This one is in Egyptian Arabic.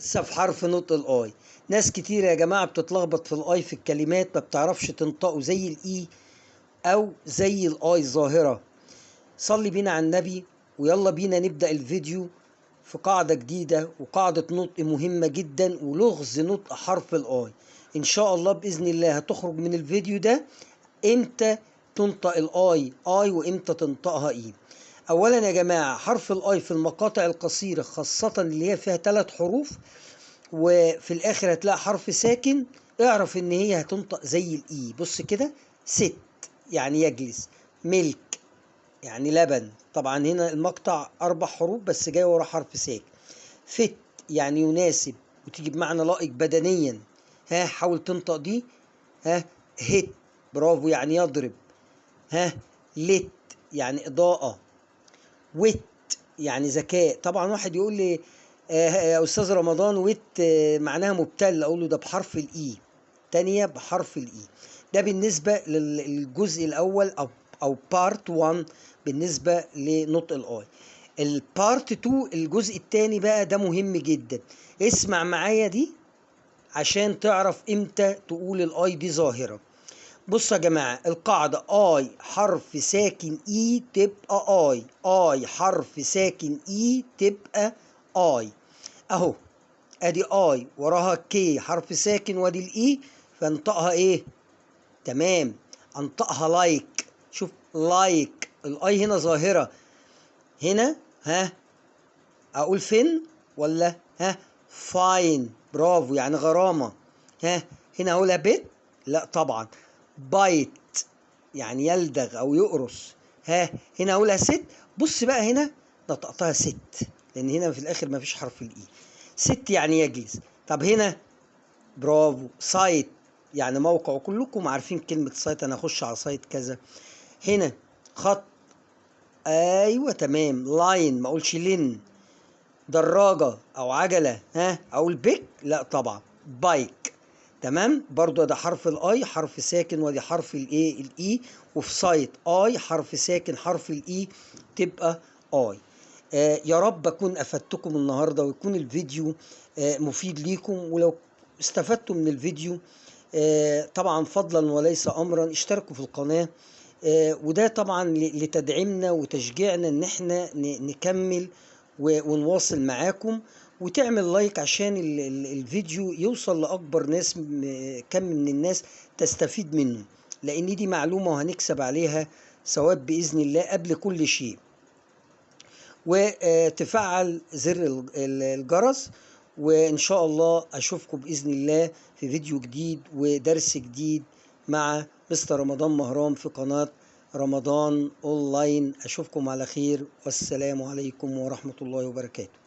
لسه في حرف نطق ال I. ناس كتير يا جماعة بتتلخبط في ال I في الكلمات، ما بتعرفش تنطقه زي ال E او زي ال I ظاهرة. صلي بينا على النبي ويلا بينا نبدأ الفيديو في قاعدة جديدة وقاعدة نطق مهمة جدا ولغز نطق حرف ال I. ان شاء الله بإذن الله هتخرج من الفيديو ده امتى تنطق ال I I وامتى تنطقها E. اولا يا جماعة حرف ال I في المقاطع القصيرة خاصة اللي هي فيها 3 حروف وفي الاخر هتلاقي حرف ساكن، اعرف ان هي هتنطق زي ال E. بص كده، sit يعني يجلس، milk يعني لبن، طبعا هنا المقطع 4 حروف بس جاي ورا حرف ساكن. fit يعني يناسب وتيجي بمعنى لائق بدنيا، ها حاول تنطق دي، ها hit برافو يعني يضرب، ها lit يعني إضاءة، wit يعني ذكاء. طبعا واحد يقول لي يا أستاذ رمضان wet معناها مبتل، أقول له ده بحرف ال E، تانية بحرف ال E. ده بالنسبة للجزء الأول أو part 1 بالنسبة لنطق ال I. ال part 2 الجزء الثاني بقى ده مهم جدا، اسمع معايا دي عشان تعرف امتى تقول ال I دي ظاهرة. بص يا جماعة، القاعدة I حرف ساكن E تبقى I، I حرف ساكن E تبقى I. اهو ادي I وراها K حرف ساكن وادي ال E، فانطقها ايه؟ تمام، انطقها like. شوف like، ال I هنا ظاهرة، هنا ها اقول فين ولا ها fine برافو يعني غرامة، ها هنا اقولها bit لا طبعا، bite يعني يلدغ او يقرص، ها هنا اقولها sit. بص بقى هنا نطقتها sit لان هنا في الاخر مفيش حرف ال E، sit يعني يجلس. طب هنا برافو site يعني موقع، وكلكم عارفين كلمة site، انا اخش على site كذا. هنا خط، ايوه تمام، line ما اقولش لين. دراجة او عجلة، ها اقول بيك لا طبعا، bike تمام. برضو ده حرف ال I حرف ساكن ودي حرف الايه ال E، وفي site I حرف ساكن حرف ال E تبقى I. يا رب اكون افدتكم النهارده ويكون الفيديو مفيد ليكم، ولو استفدتوا من الفيديو طبعا فضلا وليس امرا اشتركوا في القناة، وده طبعا لتدعيمنا وتشجيعنا ان احنا نكمل ونواصل معاكم، وتعمل like عشان الفيديو يوصل لأكبر ناس، كم من الناس تستفيد منه، لأن دي معلومة وهنكسب عليها ثواب بإذن الله قبل كل شيء. وتفعل زر الجرس، وإن شاء الله أشوفكم بإذن الله في فيديو جديد ودرس جديد مع مستر رمضان مهران في قناة رمضان أونلاين. أشوفكم على خير، والسلام عليكم ورحمة الله وبركاته.